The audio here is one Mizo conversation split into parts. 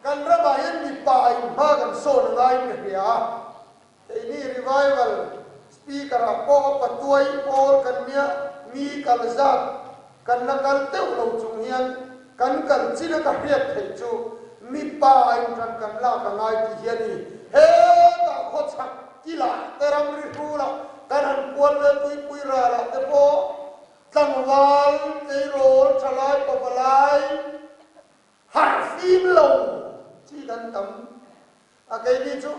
Kan ramah hian mipa in hma kan sawn a ngaiin ka hria a, keini revival speaker ah pawh a patuai pawl kan nia mi kal zat kan la kal teuh lo chung hian kan kal chin a ka hriat theih chu mipa in ṭan kan lak a ngai tih hi a ni. Hetah khawchhak kilah te ramri hrulah kan han kual ve tuipui ralah te pawh tlangval tleirawl ṭhalai pavalai Harh fim lo chi kan tam a, keini chu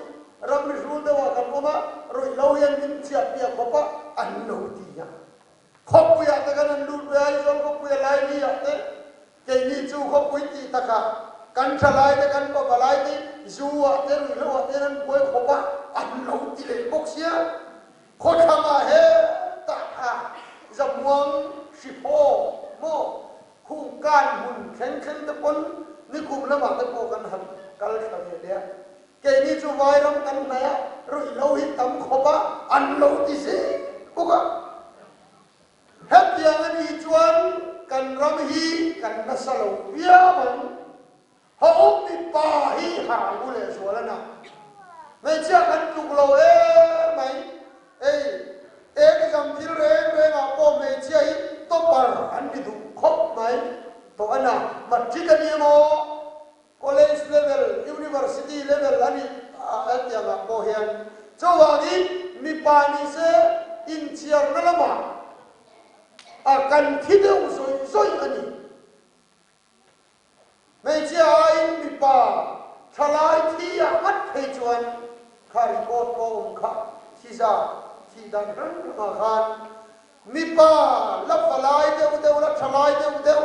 ramri hrul deuh ah kan awm a, ruih lo hian min chiah piah khawp a an lo ti a. Khawpui ah te kan han lut ve a, Aizawl khawpui a Laili ah te keini chu khawpui tih tak ah kan tha lai te kan papa lai te zu ah te ruih lo ah te an buai khawp a an lo ti leh bawk sia. Khawthlang ah hetah kha zamuang hriphaw maw khung kan hmun thleng thleng te pawn nikum lamah te pawh kan han kal thla ve leh a. Keini chu vairam kan hnaih a, ruih lo hi tam khawp a, an lo ti zel bawk a. Hetiang a nih chuan kan ram hi kan nasa lo viau ang. Ho mipa hi har ang u leh zual a na. Hmeichhia kan tluk lo em mai. Ei, exam thil reng reng ah pawh hmeichhia hi topper an ni duh khawp mai tawh a na. Matric a ni emaw, college level, university level a nih hetiang ah pawh hian. Chuvangin mipa ni se inchhiarna lamah a kan thi deuh zawih zawih a ni. Hmeichhia aiin mipa thalai thi ah ngat phei chuan kha record pawh awm kha thi za thih dan hrang hrang ah khan mipa la palai deuh deuh la thalai deuh deuh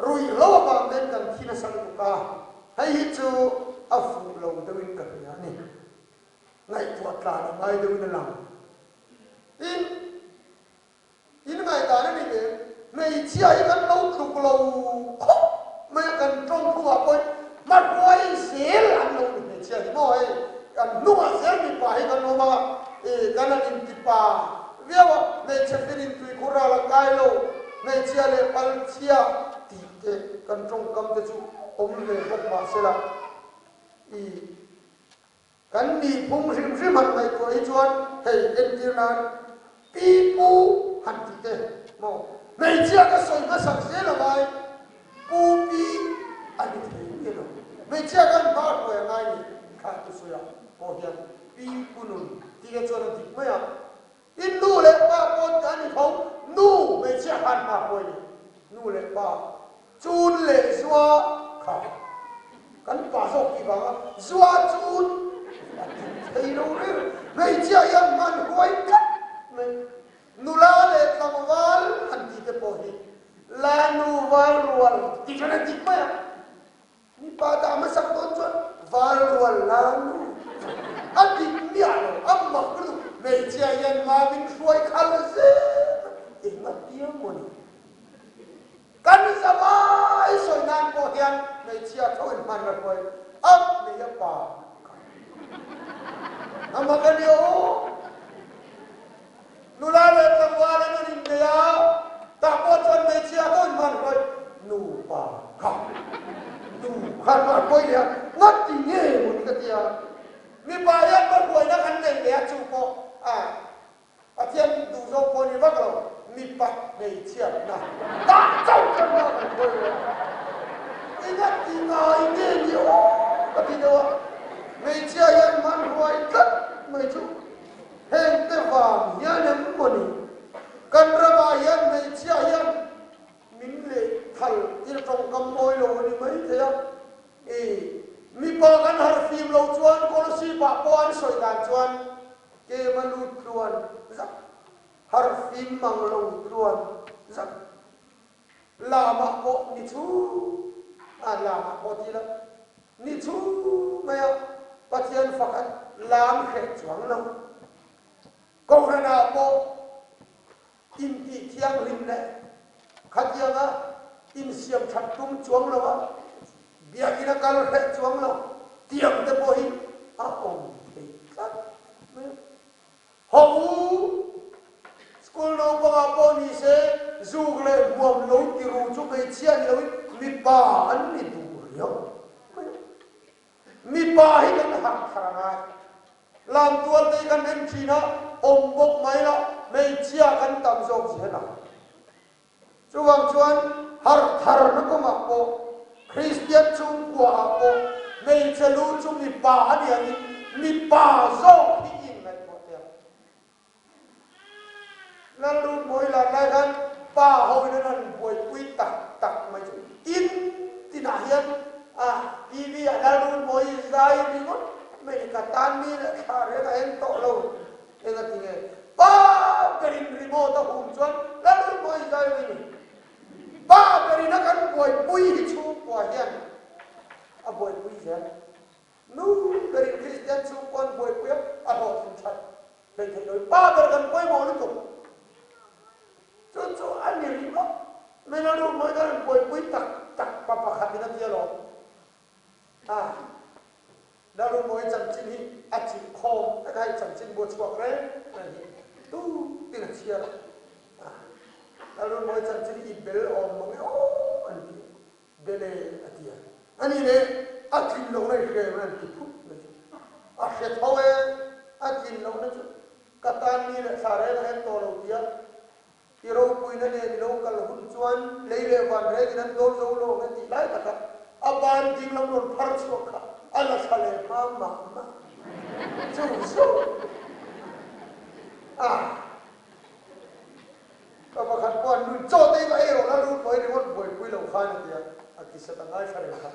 ruihhlo avang ten kan thi nasa lutuk a, hei hi chu a fuh lo deuh in ka hria a ni. Ngaihtuah tlan a ngai deuh in a lang. Tin. In ngaihdan a ni ve, hmeichhia hi kan lo tluk lo khawp mai a, kan tawng hnungah pawhin hmahruai zel an lo ni hmeichhia hi maw hei, kan hnungah zel mipa hi kan awm a, ih kan han inti pa viau a, hmeichhe firin tuikhur ral a kai lo, hmeichhia leh palchhia tih te kan tawngkam te chu awm ve bawk mahsela ih. Kan nihphung hrim hrim han ngaihtuah hi chuan hei entir nan pi pu han tih te maw hmeichhia ka sawi hmasak zel a ngai pu pi a ni thei nge lo hmeichhia kan hma hruai a ngai ni thla tu sawi ah pawh hian pi pu nun tih te chuan a dik mai a in nu leh pa pawn a ni tho nu hmeichhia khan hma hruai ni nu leh pa Chun leh zua kha kan pa zawk tih vanga zua chun a ti thei lo reng. Hmeichhia hian hman huai tlat mai. Nula leh tlangval han tih te pawh hi la nu val rual tih chuan a dik mai a. Mipa dah hmasak dawn chuan val rual la nu a dik miah lo, a mak lutuk. Hmeichhia hian hma min hruai khal zel a, eng a piang maw ni? Kan zavai sawi nan pawh hian hmeichhia tho in hman la hruai a hmei a pa kha a mak a nia aw. Nula leh tlangval an rawn innei a, tah pawh chuan hmeichhia tho in hman hruai nupa kha nu kha hman hruai leh a, ngati nge maw ni ka ti a, mipa hian hma hruaina kan nei leh a chu pawh a Pathian duh zawk pawh ni vak lo, mipat hmeichhiatna tah chauh chuan hma kan hruai reng. Engah ti ngai nge ni aw ka ti deuh a, hmeichhia hian hman hruai tlat mai chu heng te vang hian em maw ni? Kan ramah hian hmeichhia hian min leh thal thil tawngkam mawi lo a ni mai thei a, i mipa kan harh fim lo chuan Kolosip ah pawh an sawi dan chuan Kema lut tluan zak, harh fim mang lo tluan zak. Lamah pawh ni chu, a lamah pawh ti lo, ni chu mai a, Pathian fakhat lam hreh chuang lo. Kohhranah pawh intih thianghlim leh khatianga insiam that tum chuang lo a, biakinn a kal hreh chuang lo tiang te pawh hi a awm thei tlat mai a. Haw u, school naupangah pawh ni se zuk leh hmuam lo ti ru chu hmeichhia ni loin mipa an ni duh riau mai a. Mipa hi kan harh thar a ngai. Lamtual te hi kan en thin a, awm bawk mai la, hmeichhia kan tam zawk zel ang. Chuvang chuan harh tharna kawngah pawh, Kristian chhungkua ah pawh hmeichhe lu chu mipa a ni angin mipa zawk hi i inngaihtuah teh ang. Lalrunmawi lan lai khan pa ho in an han buaipui tak tak mai chu in tinah hian a TV ah Lalrunmawi zai ringawt mai ni ka tan mi leh thla reng a eng tawh lo eng a ti nge pa berin remote a hum chuan Lalrunmawi zai mai ni pa berin a kan buaipui hi chhungkua hian a buaipui zel. Nu berin Kristian chhungkaw an buaipui a, a hlawhtlin that hleih theih loin pa ber kan pawimawh lutuk. Chu chu a ni ringawt mai lo nu mawi khan an buaipui tak tak pa pakhatin a ti alawm. A Lalru mawi chanchin hi a chilh khawm vek a, hei chanchin bu a chhuak reng reng hi tu tin a chhiar a. Lalru mawi chanchin hi i bel awm mang e aw an ti a. Bele a ti a, a ni le, a tlin lohna i hre em an ti phut mai chu. A hre tho e, a tlin lohna chu ka tan ni leh thla reng a en tawh lo ti a, i ropuina nen i lo kal hun chuan lei leh van rengin an dawn zo lo ang e tih lai taka a ban ding lam rawn phar chhuak kha a la thla leh hma mah mah chu chu a. Ka pakhat pawh an nun chaw te hi ei rawh la lut mawi ringawt buaipui lo khan a ti a, a ti sat a ngaithla reng kha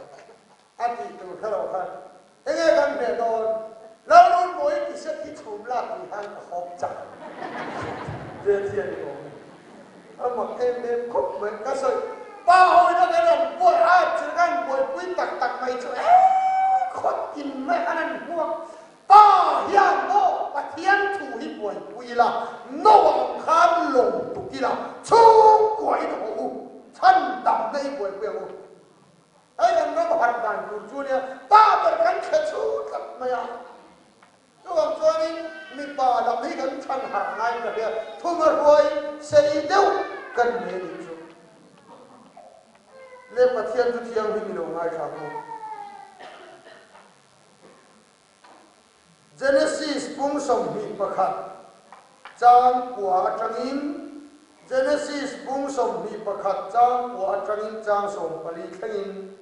a tih tur hre lo khan enge kan hmeh dawn Lalrun mawi ti sat hi chhum lak ni khan ka hawp chak ve chi a ni awm e a mak em em khawp mai ka sawi pa hawi na kan an buai a chil kan buaipui tak tak mai chu e khawt in mai khan an hmuak Pa hian maw Pathian thu hi buaipui ila, Noah ang khan lawm tuk ila, chhungkua in haw u, chhan damna i buaipui ang u. Hei kan ram harh dan tur chu ania, pa ber kan thla chhu tlat mai a. Chuvang chuanin mipa lam hi kan chhan harh ngai ka hria, thuma hruai sei deuh kan nei a nih chu. Le Pathian chu thianghlim i lo ngaithla ang u. Genesis bung 21 chang kua atangin Genesis bung 21 chang kua atangin chang 14 thlengin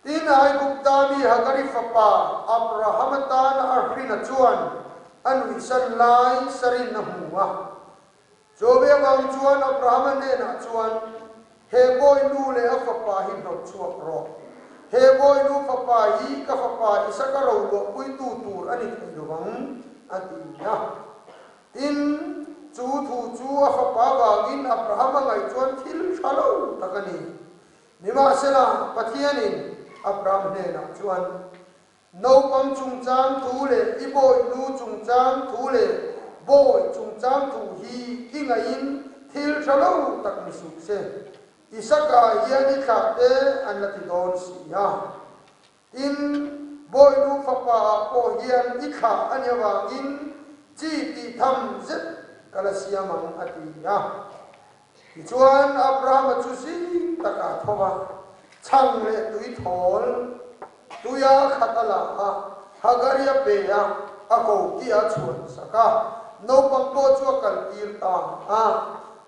Tin, Aigupta mi Hagari fapa Abrahama tana a hrina chuan a nuihsan lai Sarin a hmu a. Chumi avang chuan Abrahama hnenah chuan, He bawinu leh a fapa hi hnawt chhuak rawh. He bawinu fapa hi ka fapa Isaka roluahpuitu tur a ni thei lo vang, a ti a. Tin, chu thu chu a fapa vangin Abrahama ngaih chuan thil tha lo tak a ni. Nimahsela, Pathianin Abraham hnenah chuan, Naupang chungchang thu leh i bawihnu chungchang thu leh bawi chungchang thu hi i ngaihin thil tha lo tak ni suh se. Isaka hian i thlah te an la ti dawn si a. Tin, bawihnu fapa ah pawh hian i thlah a ni avangin chi tih tham zet ka la siam ang a ti a. Tichuan Abrahama chu zing takah a tho va, chhang leh tui thawl tuia khat a la a, Hagari a pe a, a koki a chhuan sak a, naupang pawh chu a kaltir ta a.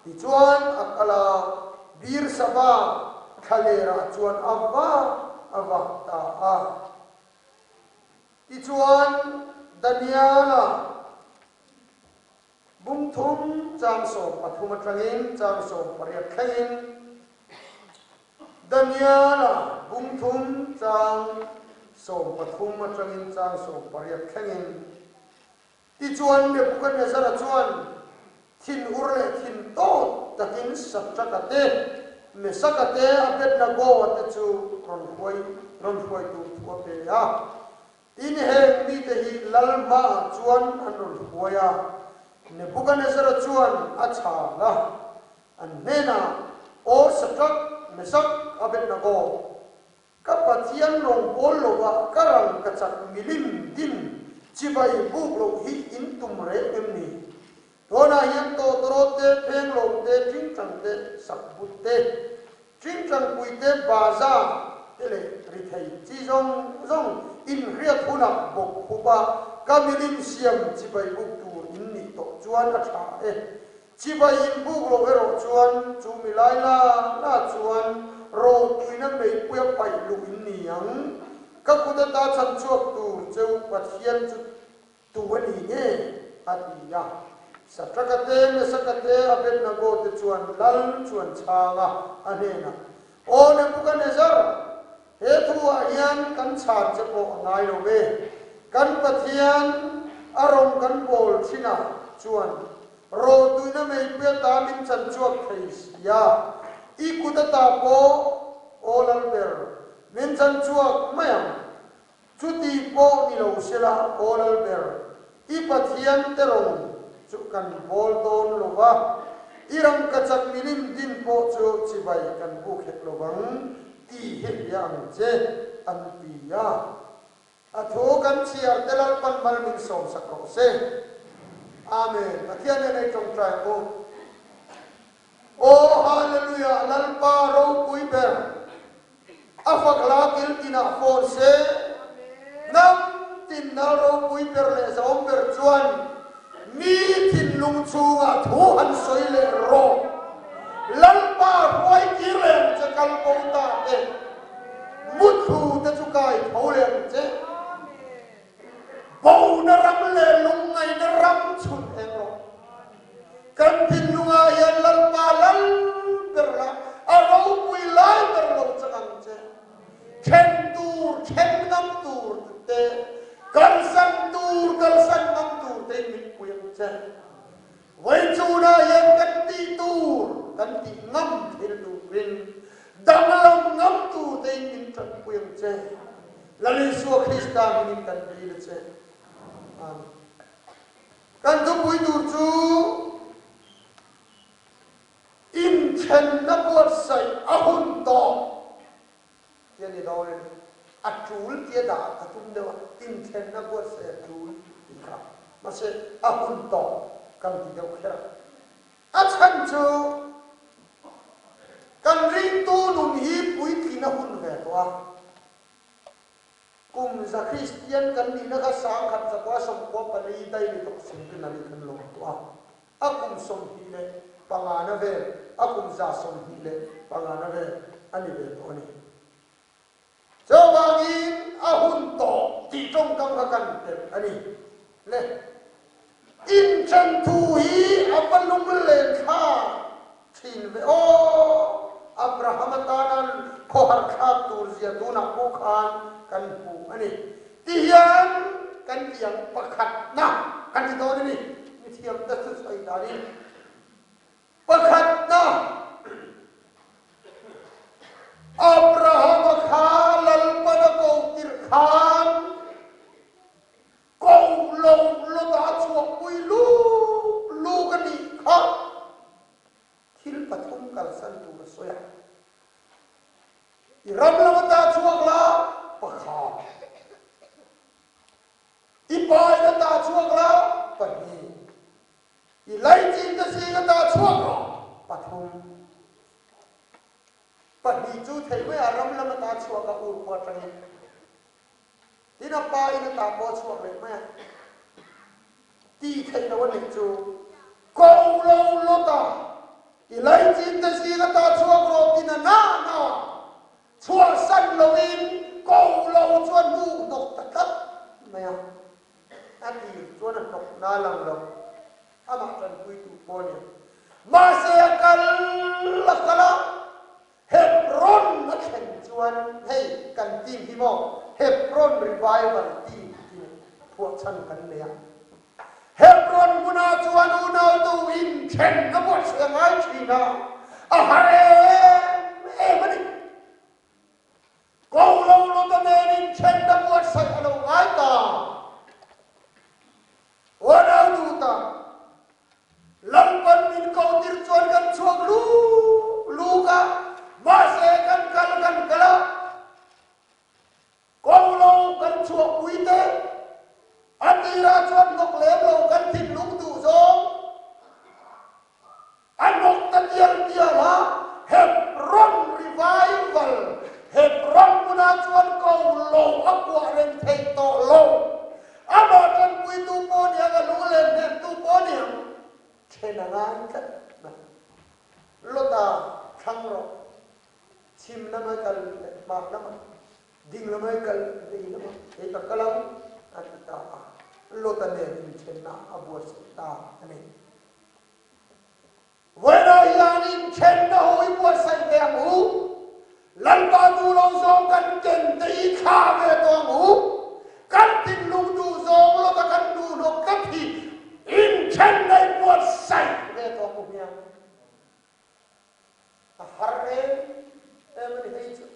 Tichuan a kal a, Beersaba thlalerah chuan a va a vak ta a. Tichuan Daniela Bung thum chang 13 atangin chang 18 thlengin Daniela bung thum chang 13 atangin chang 18 thlengin Tichuan Nebuchadnezzara chuan thinur leh thin tawt takin Satraka te, Mesaka te, Abednego-a te chu rawn hruai rawn hruai tur thu a pe a. Tin, heng mite hi lal hmaah chuan an rawn hruai a, Nebuchadnezzar-a chuan a chhal a, an hnenah, Aw Shadrach, Meshach, Abednego, ka Pathian rawngbâwl lovah ka rang ka chak milim din chibai bûk loh hi in tum reng em ni? Tunah hian tawtawrawt te, phenglawm te, ṭingṭang te, sakbut te, ṭingṭangpui te, baza. te leh rithei chi zawng zawng inhriat hunah bawk khup a, ka milim siam chibai buk tur in nih tawh chuan a tha e. Chibai in buk loh erawh chuan chu mi lai la la chuan rawhtuina meipuia paih luh in ni ang. Ka kut ata chhan chhuak tur cheu Pathian chu Tu a ni nge? a ti a. Satraka te, Mesaka te, Abednego te chuan lal chu an chhang a, a hnenah, Aw Nebukanezzar, he thuah hian kan chhan che pawh a ngai lo ve. Kan Pathian a rawng kan bawl thinah chuan rawhtuina meipui ata min chan chhuak thei si a, i kut ata pawh aw lalber min chan chhuak mai ang. Chuti pawh ni lo sela, Aw Lalber, i Pathian te rawng chu kan bawl dawn lo va, i rangkachak milim din pawh chu chibai kan buk hek lo vang tih hi hria ang che, an ti a. A thu kan chhiar te Lalpan mal min sawmsak rawh se. Amen. Pathian nen ei tawngtai ang u. Aw Hallelujah Lalpa ropui ber a fak hla kil tinah fawn se, hnam tin nal ropui ber leh zahawm ber chuan mi thinlung chhungah thu han sawi leh rawh. Lalpa hruai kir leh ang che kal bo ta te, muthlu te chu kai tho leh ang che. Bona ram leh lungngaihna ram chhun eng rawh. Kan thinlungah hian Lalpa lal ber la, a ropui lai ber lo chang ang che. Then tur, then ngam tur te, kalsan tur, kalsan ngam tur tein min pui ang che. Vawichhunah hian kan tih tur, kan tih ngam thil turin danglam ngam tur tein min tanpui ang che. Lal Isua Krista hmingin kan dil a che. Amen. Kan thupui tur chu inthenna buatsaih a hun tawh tih a ni dawn a ni. A tul tia dah ka tum deuh a, inthenna buatsaih a tul tih kha. Mahse, a hun tawh kan ti deuh kher a. A chhan chu kan ringtu nun hi puitlin a hun ve tawh a. Kum za Kristian kan nihna kha 1994 daih ni tawh centenary kan lawm tawh a, a kum 25 na vel, a kum 125 na vel a ni ve tawh a ni. Chuvangin a hun tawh tih tawngkam kha kan telh a ni. Le, Inthen thu hi a va lunglen thlak thin ve aw! Abraham atana khawhar thlak tur zia tunah pawh khan kan hmu a ni. Tihian kan ti ang pakhatna kan ti dawn a ni, mithiamte chu sawi danin. Pakhatna, Abrahama kha Lalpana ko tirh khan, Ko lo lawta a chhuahpui luk luk a nih kha thil pathum kalsan tur a sawi a. I ram lam ata chhuak la pakhat, i pain ata chhuak la pahnih, i laichin te zing ata chhuak rawh pathum. Pahnih chu theih mai a ram lam ata chhuak a ur khua atangin. Tin a pa in a ta pawh a chhuak leh mai a, tih theih loh a neih chu ko lo lawt a, i laichin te zing ata chhuak rawh tin a na na chhuahsan loin ko lo chu a hnuk hnawk ta tlat mai a, a tir chuan a hnawk na lang lo, amah tanpuitu pawh a ni ang. Mahse a kal a kal a. Hebron a thlen chuan hei kan team hi maw Hebron Revival Team tih phuahchhan kan nei a. Hebron hmunah chuan unautu inthen a buatsaih a ngai thin a, a har em em a ni. Ko lo Lota nen inthen a buatsaih a lo ngai ta. Unau duhtak Lalpan min ko tir chuan kan chhuak luk luk a, mahse kan kal kan kal a, ko lo kan chhuahpui te, a tirah chuan hnawk lem lo kan thinlung duh zawng a hnawk ta tial tial a, Hebron. tlat mai. Lota thlang rawh, chhim lama kal leh hmar lama, ding lama kal vei lama, hei ka kal ang a ti ta a. Lota nen inthenna a buatsaih ta a ni. Vawiinah hian inthenna ho i buatsaih ve ang u. Lalpa duh lo zawng kan ken te i thlah ve tawh ang u. Kan thinlung duh zawng lawta kan duh hlawk tlat hi inthenna i buatsaih ve tawh ang u hmiang. A har em em a ni hei chu.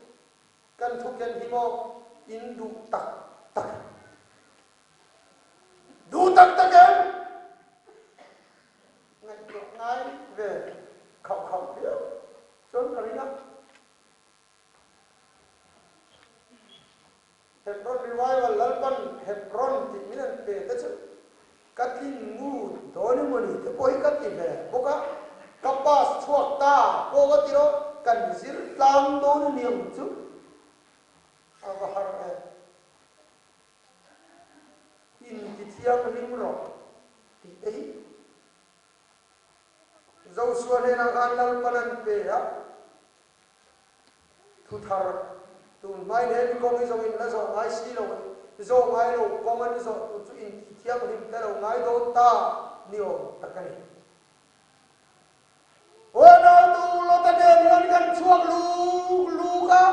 Kan thu ken hi maw in duh tak tak em? Duh tak tak em? Ngaihtuah ngai ve khauh khauh viau chuan ka ring a. Hebron Revival Lalpan Hebron tih min an pe te chu ka tlin ngut dawn emaw ni te pawh hi ka ti ve bawk a, ka pass chhuak ta pawh ka ti rawh, kan zir tlang dawn a ni ang chu a va har em. Inti thianghlim rawh tih te hi Joshua hnenah khan Lalpan an pe a, thu thar tun hmain he mi kawng hi zawng in la zawh ngai si lo a ni, zawh ngai lo kawng an zawh tur chu inti thianghlim te lo ngai dawn ta ni awm tak a ni. Unautu Lota nen hian kan chhuak luk luk a,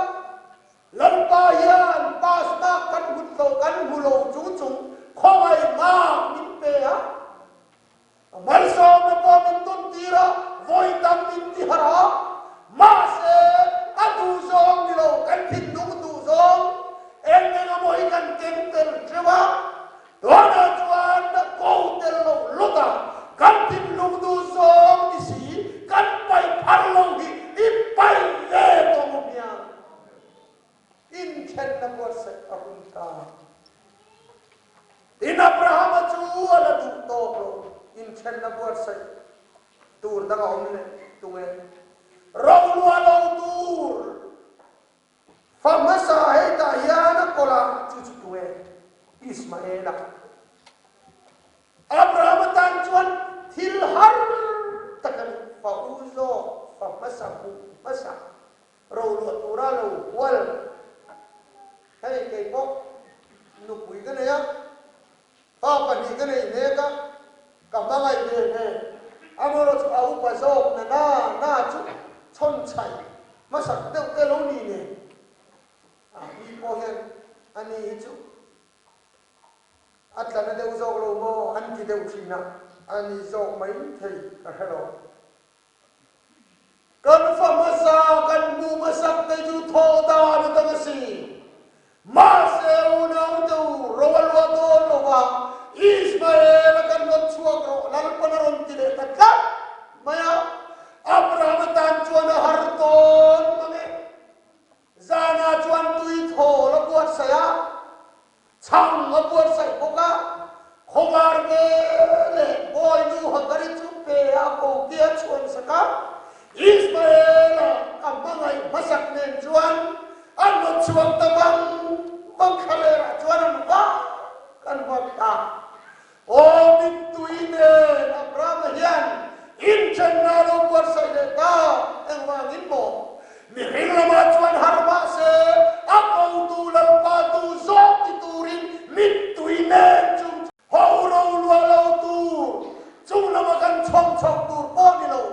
Lalpa hian pass mark kan hmut lo, kan hmu lo chung chung khawngaih mark min pe a, a malsawmna pawh min tawn tir a, vawi tam min ti harh a, mahse a duhzawng ni lo, kan thinlung duhzawng eng eng emaw hi kan keng tel teuh a, Tunah chuan ko tel lo lawt a, kan thinlung duh zawng ni si, kan paih phar lo hi i paih ve tawh maw hmiang? Inthenna buatsaih a hun ta. Tin, Abrahama chu a la duh tawk lo, inthenna buatsaih tur dang a awm leh tung e. Roluah lo tur Fa hmasa hetah hian a kawlh a, chu chu tu nge? Ismaela. Abrahama tan chuan thil har tak a ni. Fa u zawk, fa hmasa hmuh hmasa, roluah tura lo hual. Hei kei pawh nupui ka nei a, fa pahnih ka nei mek a, ka hmangaih ve ve. Amaherawhchu chu a upa zawk na na na chu chhawnchhaih hmasak deuh te lo ni nen a mi pawh hian a ni hi chu a tla na deuh zawk lo maw an ti deuh thin a, a ni zawk mai thei ka hre lo. Kan fa hmasa kan hmuh hmasak te chu thawh dan a dang a si. Mahse unau te u, ro a luah dawn lo va, Ismael a kan rawn chhuak rawh, Lalpan a rawn ti leh ta tlat mai a. Abraham atan chuan a har dawn mang e. Zanah chuan tui thawl a buatsaih a, Chhang a buatsaih bawk a, khawvar ve leh Bawinu Hagari chu pe a ko tia chhuan sak a, Ismaela a hmangaih hmasak nen chuan an rawn chhuak ta vang vang thlalerah chuan an vak an vak ta. Aw mittui nen Abrahama hian inthenna a lo buatsaih leh ta, engvangin maw? Mihring lamah chuan har mah se, a kotu Lalpa tu zawk ti turin mittui nen chung ho ro luah lo tur, chung lama kan chhawm chhoh tur pawh ni lo,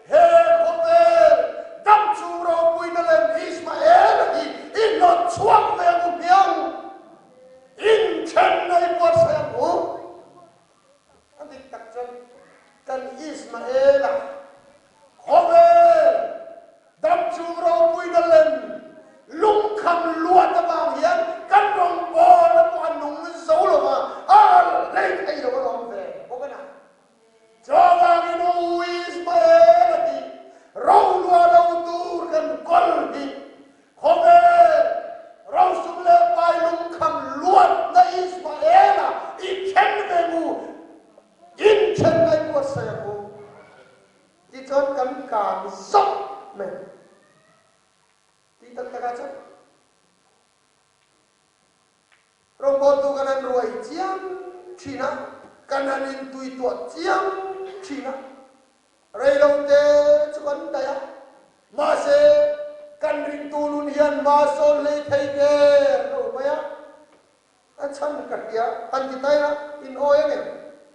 he khawvel dam chung ropuina lem Ismael-a hi i hnawt chhuak ve ang u hmiang. Inthenna i buatsaih ang u. A dik tak chuan kan Ismaela khawvel damchhung ropuina lem lungkham luat avang hian kan rawngbawlna pawh a nung zo lo va, a al hlei thei lo a lawm ve bawk a na. Chuvangin u Ismaela hi roluah lo tur kan kawl hi Khawvel rosum leh pai lungkham luatna Ismaela i then ve mu, in then ngai buatsaih ang u. Tichuan kan kang zawk mai tih tak takah chuan Rawngbawltu kan han ruai chiam thin a, kan han intuituah chiam thin a. Rei lo te chu kan daih a, mahse kan ringtu nun hian hma sawn hlei thei der lo mai a. A chhan ka hria, han ti ta ila, in awi ang em?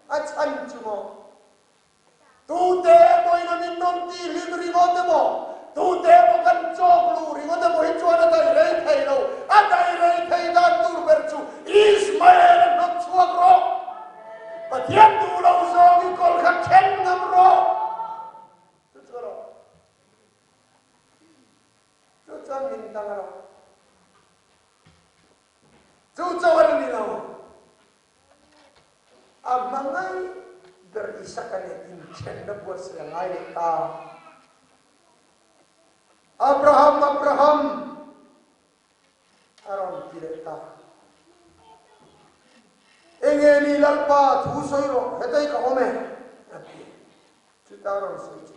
A chhan chu maw? Tute emaw in a min rawn tih hlim ringawt emaw, tute emaw kan chawk luh ringawt emaw hi chuan a daih rei thei lo. A daih rei thei dan tur ber chu Ismael a hnawt chhuak rawh. Pathian duh lo zawng i kawl kha then ngam rawh. Chu chu rawh. Chu chuan min dang rawh. Chu chauh a ni lo. A hma ngai ber Isaka nen inthenna buatsaih a ngai leh ta. Abraham, Abraham! a rawn ti leh ta. Enge ni Lalpa thu sawi rawh, hetei ka awm e, a ti. Chuta a rawn sawi chu.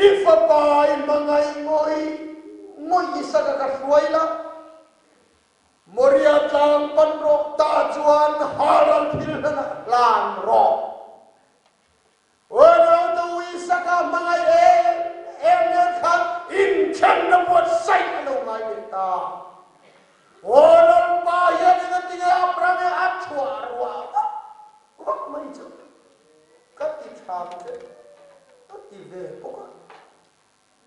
I fapa i hmangaih ngawih ngawih Isaka ka hruai la. Moria tlang pan rawh ta chuan Haral thil hlanah hlan rawh. Uanau tu Isaka hmangaih em em nen khan inthenna buatsaih a lo ngai leh ta. Aw Lalpa hian engatinge Abraham-e a chhuah ruah vak vak mai chu ka ti tham che a ti ve bawk a.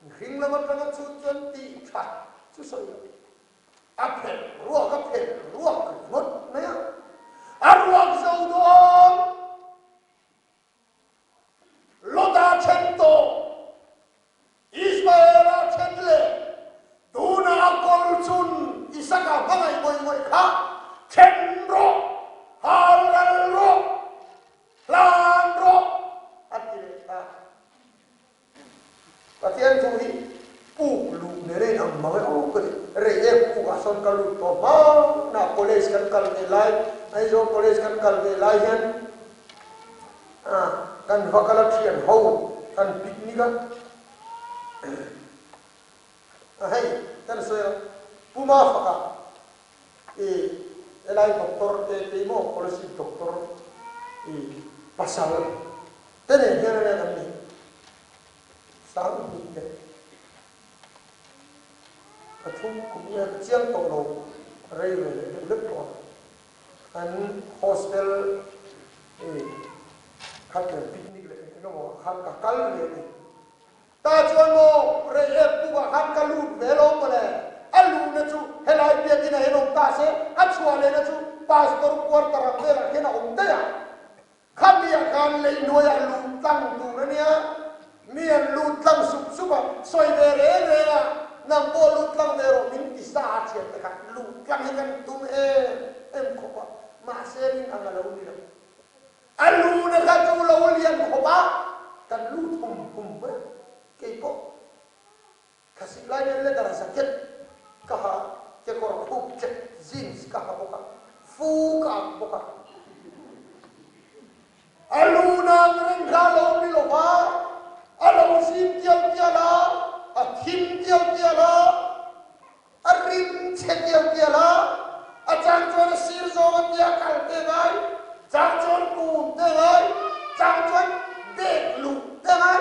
Mihring lam atanga chhut chuan tih that chu sawi lo. A phelh ruak a phelh ruak ringawt mai a, a ruak zo dawn. Lota then tawh, Ismaela then leh tuna a kawl chun Isaka hmangaih ngawih ngawih kha then rawh, hal ral rawh, hlan rawh a ti leh ta. Pathian thu hi puk luh nen a inang mang e aw ka ti. Rei em puk ah sawn ka lut tawh hma ah college kan kal ve lai, Aizawl college kan kal ve lai hian kan va kal a thian ho kan picnic a, hei kan sawi a Puma faka i helai doctor te keimawh scholarship doctor i pasal Te nen hian a nen an ni. 2000 leh 3 kum nge ka chiang tawh lo rei ve leh deuh lek tawh a. An hostel i khatiang picnic leh eng eng emaw ah khan ka kal ve a ni. Ta chuan maw rei em puk ah khan ka lut ve lo mawle. A luhna chu helai biakinn ah hian awm ta se, a chhuah lehna chu pastor quarter ang velah khian a awm daih a. Khami ah khan lei hnuaiah lut tlang tur a nia, mi an lut tlang sup sup a, sawi ve reng reng a, nang pawh lut tlang ve rawh min ti sa a thian te khan lut tlang hi kan tum em em khawp a, mahse rin ang a lo ni lo. A luna kha chu lo lian khawp a, kan lut hum hum mai a, keipawh Thlasik lai nen leather jacket ka ha, kekawr khup check jeans ka ha bawk a, fu ka ak bawk a. A lu nang reng kha a lo ni lo va, a lo zim tial tial a, a thim tial tial a, a rim chhe tial tial a, a chang chuan a sir zawng a tia kal te ngai, chang chuan kun te ngai, chang chuan dek luh te ngai.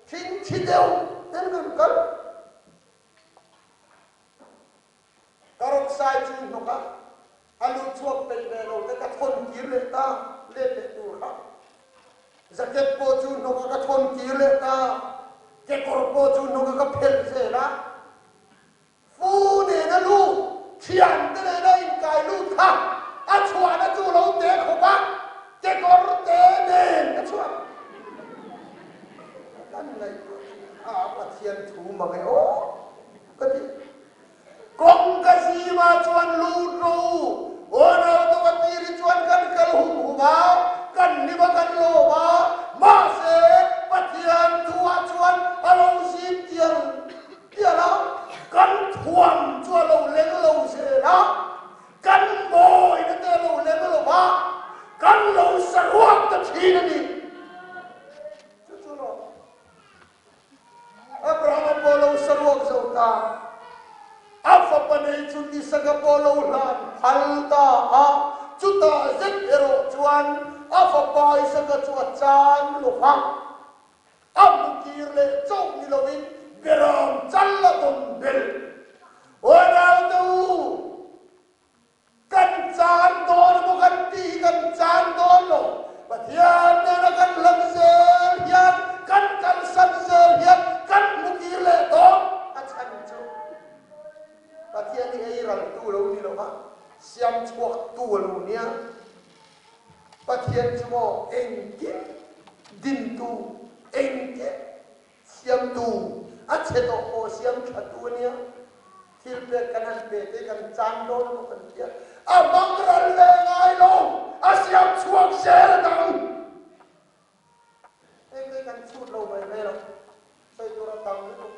Thing thi deuh ten kan kal. Ka rawn sai chu hnawk a, a lut chhuak peih ve lo te ka thawn kir leh ta, let leh tur kha. Jacket pawh chu hnawk a ka thawn kir leh ta, kekawr pawh chu hnawk a ka phelh zel a. Fu nena lut, thiante nena inkai lut kha a chhuahna chu lo te khawp a, kekawr te nen ka chhuak. Kan ngaihtuah chu a Pathian thu mang e aw ka ti. Kawngka zima chuan lut rawh u, aw naute va tir hi chuan kan kal hum hum a, kan hlim a kan lawm a, mahse Pathian thuah chuan a lo zim tial Tial a, kan thuam chu a lo leng lo zel a, kan mawina te a lo leng lo va, kan lo saruak ta thin a ni. Chu chu lo Abrahama pawh lo saruak zo ta, a fapa nei chu Isaka pawh lo hlan phal ta a, chutah zet erawh chuan a fapa. fapa Isaka chu a chan lo va, a hmu kir leh chauh ni lovin beram chal a dawn belh. Unaute u, Kan chan dawn emaw kan tih hi kan chan dawn lo. Pathian nena kan hlam zel hian, kan kalsan zel hian kan hmu kir leh dawn a chhan chu Pathian hi ei raltu lo ni lo va, siam chhuaktu a lo nia. Pathian chu maw engkim dintu, engkim Siamtu, a chhe tawh pawh siam thatu a nia. Thil pek kan han pe te kan chan dawn emaw kan tia, a hmang ral ve ngai lo, a siam chhuak zel a dang. Heng te kan chhut lo mai mai lo, sawi tur a tam lutuk.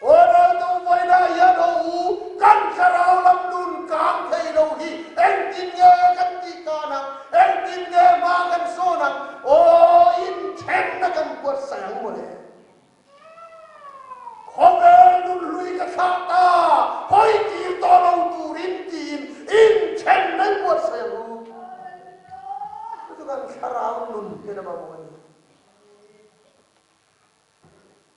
Aw Raltu vawiinah hian haw u, kan thlarau lam nun kang thei lo hi engtin nge kan tih tan ang, engtin nge hma kan sawn ang, aw inthenna kan buatsaih ang mawle. Khawvel nun hlui ka thlah ta, hawi tir tawh lo turin tiin inthenna i buatsaih ang u. Chu chu kan thlarau nun hian a mamawh a ni.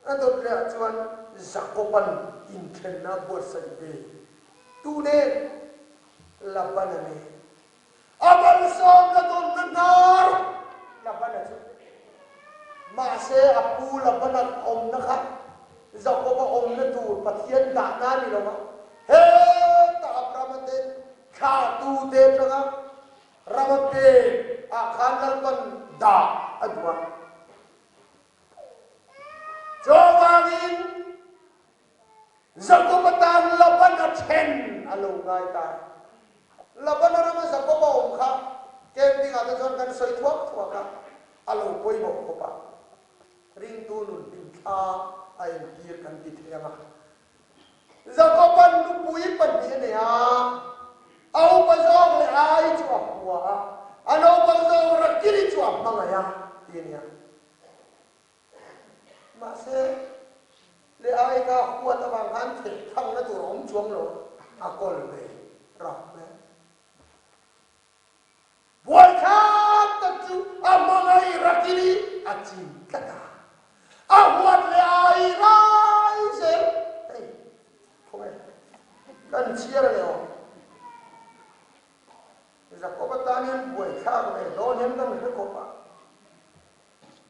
A dawt leh ah chuan Jakoban inthenna a buatsaih ve tu nen Labana nen a malsawmna dawnna hnar Labana chu mahse a pu Labana awmna kha Jakoba awmna tur Pathian dahna a ni lo va, heta Abrahama te thlahtu te atanga rama pek ah khan Lalpan dah a duh a. Chuvangin Jakoba tan Labana then a lo ngai ta. Labana rama Jakoba awm kha camping ah te chuan kan sawi thuak thuak a, a lo pawimawh khawp a. Ringtu nun hlimthla a entir kan ti thei ang a. Jakoban nupui pahnih a nei a, a upa zawk leh ai chu a hua a, a naupang zawk Rakili chu a hmangaih a ti a nia. Mahse, leh ai kha huat avang khan theh thangna tur a awm chuang lo a, a kawl ve rap mai a. Buaithlak tak chu a hmangaih Rakili a chin tlat a, a huat leh ai rai zel. Hei, khawnge kan chhiar a ni aw. Jakoba tan hian buaithlak ve dawn hian kan hre khawp a.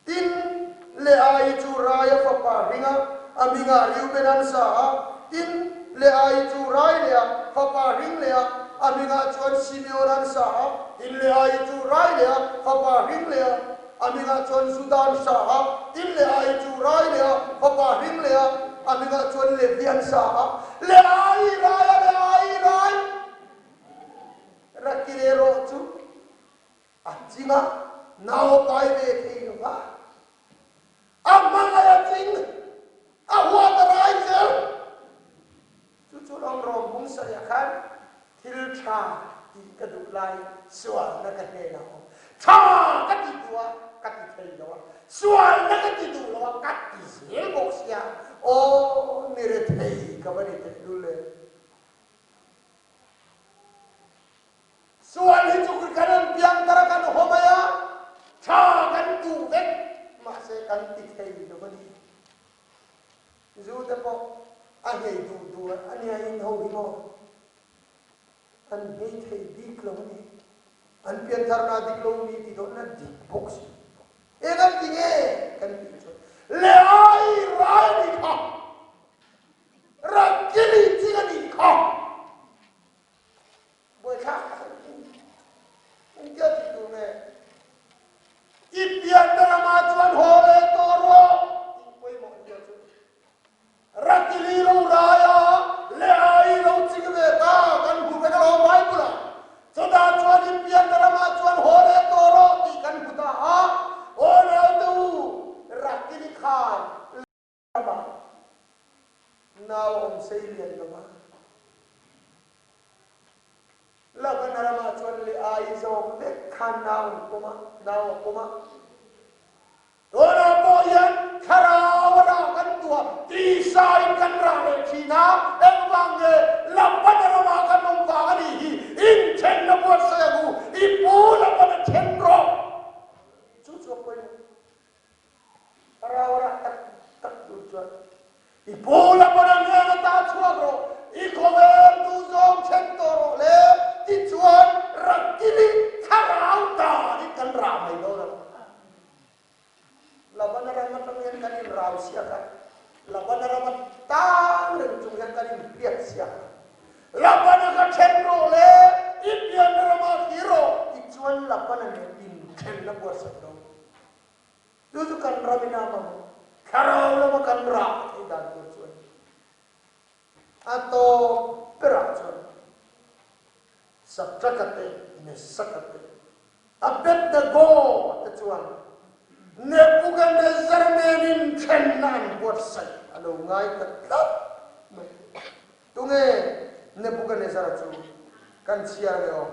Tin, Leaii chu Raia fapa hring a, a hmingah Reuben an sa a. Tin, Leaii chu Rai leh a fapa hring leh a, a hmingah chuan Simeon an sa a. Tin, Leaii chu Rai leh a fapa hring leh a, a hmingah chuan Juda an sa a. Tin, Leaii chu Rai leh a fapa hring leh a, a hmingah chuan Levi an sa a. Leaii Raia Leaii Rai Rakile erawh chu A ching a, nau a pai ve thei lo va, a hmangaih a ching, a huat a rai zel. Chu chu lawm rawm bung sawiah khan thil tha tih ka duh lai sualna ka hnenah a awm. Tha ka ti duh a, ka ti thei lo a, sualna ka ti duh lo a, ka ti zel bawk sia, aw ni rethei ka va ni tehlul e. Sual hi chu kan an piang tar a kan haw mai a, tha kan duh vek, mahse kan ti thei lo a ni. Zu te pawh a nghei duh duh a nia in ho hi maw an nghei thei bik lo a ni. An piantharna dik lo mi ti dawn a dik bawk si. Eng an ti nge kan tih chuan le ai rai a nih kha, Rakili ching a nih kha. Buaithlak tak a ni. Engtia tih tur nge? I pianna ramah chuan haw leh tawh rawh tih pawimawh zia chu Rakili lo rai a, Leaii lo ching ve ta kan hmu vek alawm Bible ah. Chutah chuan i pianna ramah chuan haw leh tawh rawh tih kan hmu ta a, Aw naute u, Rakili khan Ramah nau awm sei lian lo va. Laban ramah chuan Leaii zawk vek khan nau an pawm a, nau a pawm a. Tunah pawh hian thlarau a rah kan duh a, tisain kan rah leh thin a, engvang nge Laban ramah kan awm vang a nih hi, inthenna buatsaih ang u, i pu Laban a then rawh. I pu Labana hnen ata chhuak rawh, i khawvel duhzawng then tawh rawh le, tichuan Rakili thlarau danin kan rah mai dawn ang. Labana ram atang hian kan inrau siak a, Labana rama tang reng chung hian kan inhriat siak a. Labana ka then rawh le, i pianna ramah thlir rawh, tichuan Labana nen inthenna buatsaih dawn. Chu chu kan ram ina mamawh, thlarau lama kan rah theih dan tur chu a ni. A tawp berah chuan Satraka te, Mesaka te, Abednego te chuan Nebuchadnezzar nen inthenna an buatsaih a lo ngai ta tlat mai. Tunge Nebuchadnezzar-a chu kan chhiar nge aw?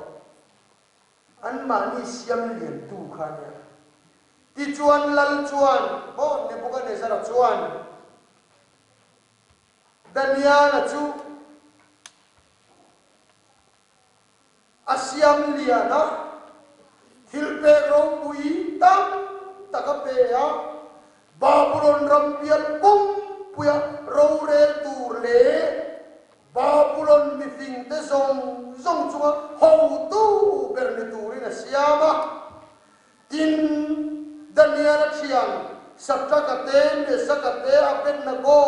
Anmahni siam liantu kha a nia. Tichuan Lal chuan, maw Nebuchadnezzar-a chuan Daniel-a chu a siam lian a, thil pek ropui tam tak a pe a, Babulon ram bial pumpuia rorel tur leh Babulon mifingte zawng zawng chunga hotu ber ni turin a siam a. Tin, Daniel-a thian Sadraka te, Mesaka te, Abednego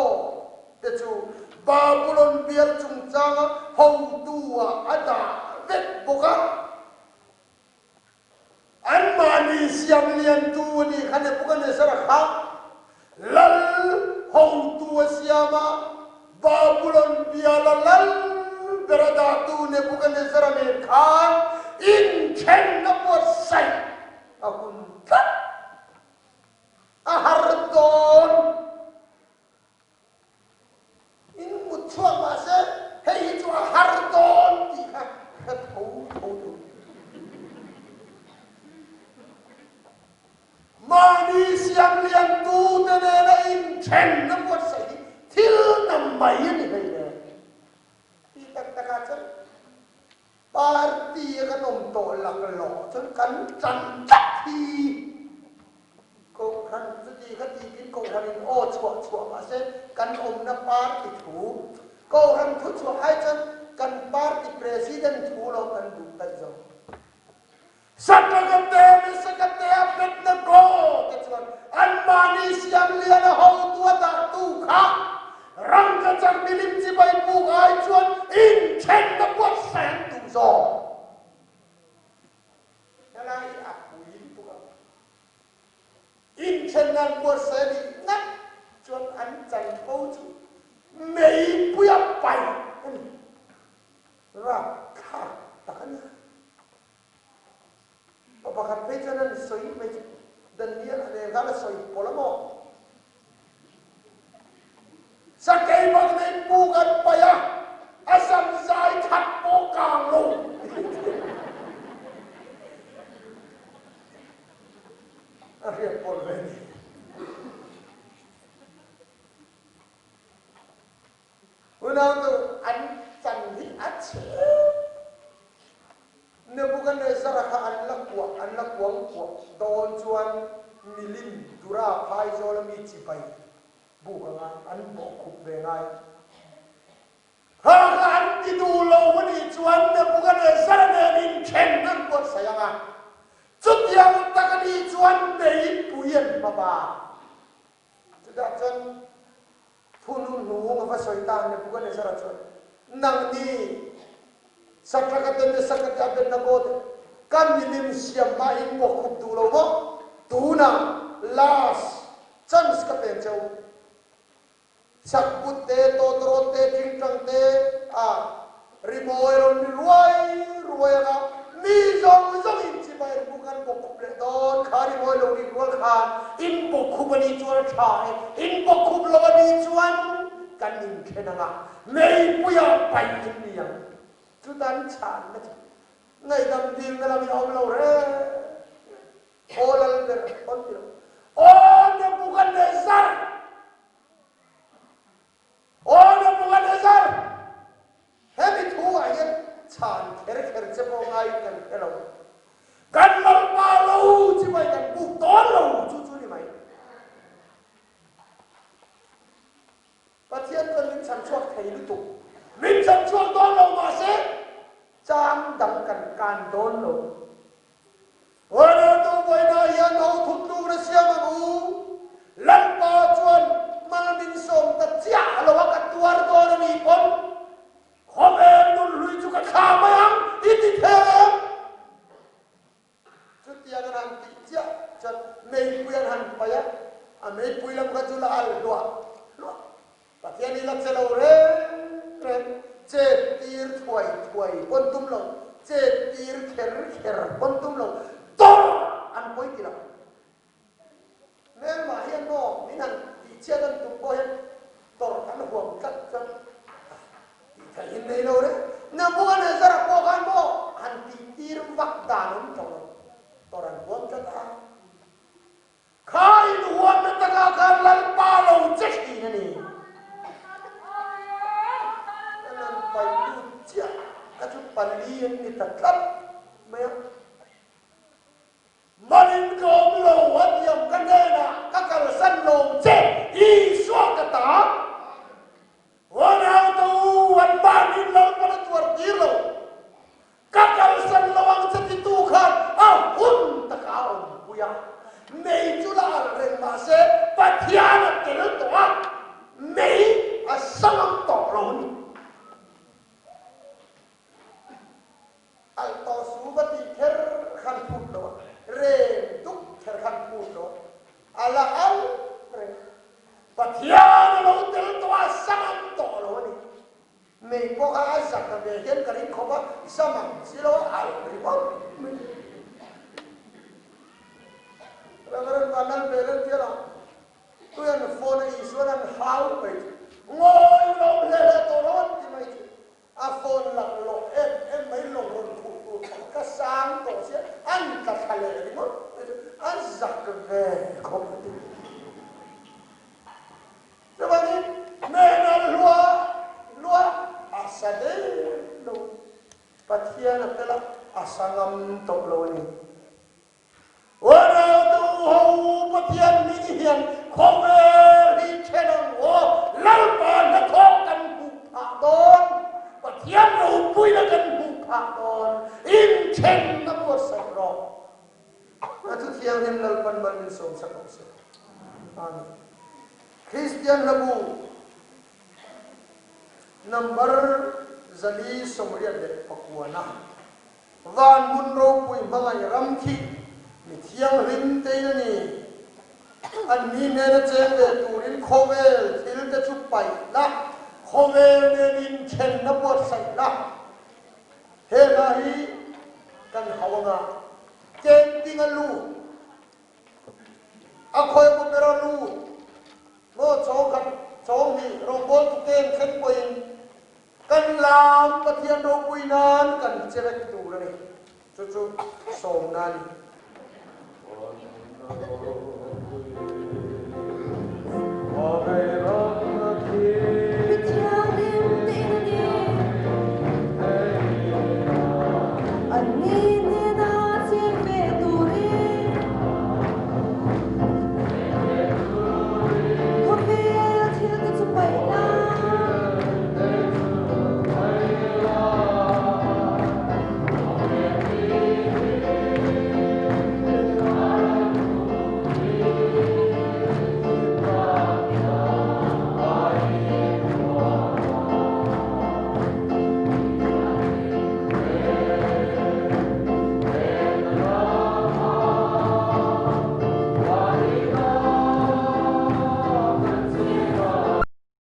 te chu Babulon bial chungchanga hotu-ah a dah vek bawk a. Anmahni siam liantu a nih kha Nebuchadnezzar-a kha lal hotu a siam a, Babulon biala lal ber a dahtu Nebuchadnezzar-a nen khan inthenna buatsaih a hun tlat a har dawn. In mut chhuak mahse hei hi chu a har dawn tih kha hre tho tho tur. Mahni siam liantu te nena inthen na buatsaih hi thil nam mai a ni hlei le. Ti tak takah chuan Party a kan awm tawh laklawh chuan kan tan tlat hi Kohhran chuti kha tiin Kohhranin aw chhuah chhuah mahse kan awmna party thu Kohhran thu chhuah ai chuan kan party president thu lo kan duh daih zawk. Satakate Misakate Abednego te chuan anmahni siam lian a hotu a dahtu kha rangkachak milim chibai buk ai chuan inthenna buatsaih an duh zawk. Helai hi a pui lutuk a, inthenna an buatsaih a nih ngat chuan an chanvo chu meipuia paih a ni. Rapthlak tak a nia. Pa pakhat phei chuan an sawi mai chu Daniel a nen khan a sawi pawlh a maw? Sakei bak nei puk an paih a, a sam zai khat pawh kang lo. A hriat pawlh ve ni. Unau an chan hi a chhe. Nebuchadnezzar-a kha an la kuah, an la kuang kuah dawn chuan milim Dura phaizawla mi chibai buk a ngai, an bawhkhup ve ngai. Kha kha an ti duh lo a nih chuan Nebuchadnezzar-a nen inthen an buatsaih ang a, chutiang tak a nih chuan meipui an hma bak. Chutah chuan Thunung hnung a va sawi ta Nebuchadnezzar-a chuan, Nangni Sadraka te, Mesaka te, Abednego te, ka milim siam hma in bawkkhup duh lo maw? Tunah last chance ka pen che u. Chakput te, tawtawrawt te, tingtang te a rimawi rawn ri ruai ruai anga mi zawng zawng in chibai an buk an bawkkhup leh dawn kha rimawi lo rik rual khan in bawkkhup a nih chuan a tha e, in bawkkhup lo a nih chuan kan inthen anga meipuia paih in ni ang. Chutan chhanna chu ngaihdam dilna lam in a awm lo reng reng. Aw lal ber pawn ti lo. Aw Nebuchadnezzar! Aw Nebuchadnezzar! Hemi thu ah hian chhan kher kher che pawh ngaiin kan hre lo. Kan Lalpa lo chi mai kan buk dawn lo chu chu ni mai. thei lutuk. Min chhan chhuak dawn lo mahse chang dang kan kan dawn lo. Huaireltu vawiinah hian ho thuttlukna siam ang u. Lalpa chuan mal min sawm ta chiah lo a ka tuar dawn a ni pawn khawvel nun hlui chu ka thla mai ang i ti thei ang em? Chutiang an han tih chiah chuan meipui an han paih a, a meipui lam kha chu la al hluah hluah. Pathian hi la che lo reng reng, chet tir thuai thuai pawn tum lo, chet tir kher kher pawn tum lo, tawrh an pawi ti lo. Hmelmah hian maw min han tih chiat an tum pawh hian tawrh an huam tlat chuan tih theih in nei lo reng. Nebuchadnezzar-a pawh khan maw han tih tir vak dan awm tawh lo, tawrh an huam tlat a. Kha inhuamna takah khan Lalpa lo che thin a ni. Kan han paih lut chiah kha chu pali an ni ta tlat mai a. Malin ka awm lo a tiam ka hnenah ka kalsan lo che Isua ka ta. Huanau te u an mahni Lalpan a tuar tir lo. Ka kalsan lo ang che titu khan a hun taka a awmpui a. Mei chu la alh reng mahse Pathian a tel tawh a, mei a sangam tawh lo a ni. Alh tawh su va tih kher khan phut lo a, rem duk kher khan phut lo a, a la alh reng. Pathian a lo tel tawh a, sangam tawh lo a ni. Mei pawh kha a zak ta ve hian ka ring khawp a, zam ang si lo a, alh ringawt mai. Reverend Vanlalbel an tia lo. Tui an phone a Isuan an hau mai chu. Ngawi lawm hle hle tawh lo an ti mai chu. A phone laklawh em em mai lawng rawn khuh tur pakhat kha sang tawh sia an tla thla leh ringawt mai chu a zak ve khawp a ti. Chuvangin hmel a hlua hlua a sa der lo. Pathian a fel a, a sa ngam tawh lo a ni. Uanau ho Pathian hming hian khawvel hi then ang aw, Lalpa hnathawh kan hmuh phah dawn, Pathian ropuina kan hmuh phah dawn, inthen na buatsaih rawh. A thu thianghlim Lalpan mal min sawmsak rawh se. Amen. Kristian hlabu number 489. Van hmun ropui hmangaih ram khi mi thianghlim tein a ni. Anni hnena cheng ve turin khawvel thil te chu paih la, khawvel nen inthenna buatsaih la. He hla hi kan hau anga camping a lut, a khawi emaw ber a lut maw chawng khat chawng hnih rawngbawltu kem thleng pawhin Kan lam Pathian ropui nan kan che vek tur a ni. Chu chu sawmna a ni.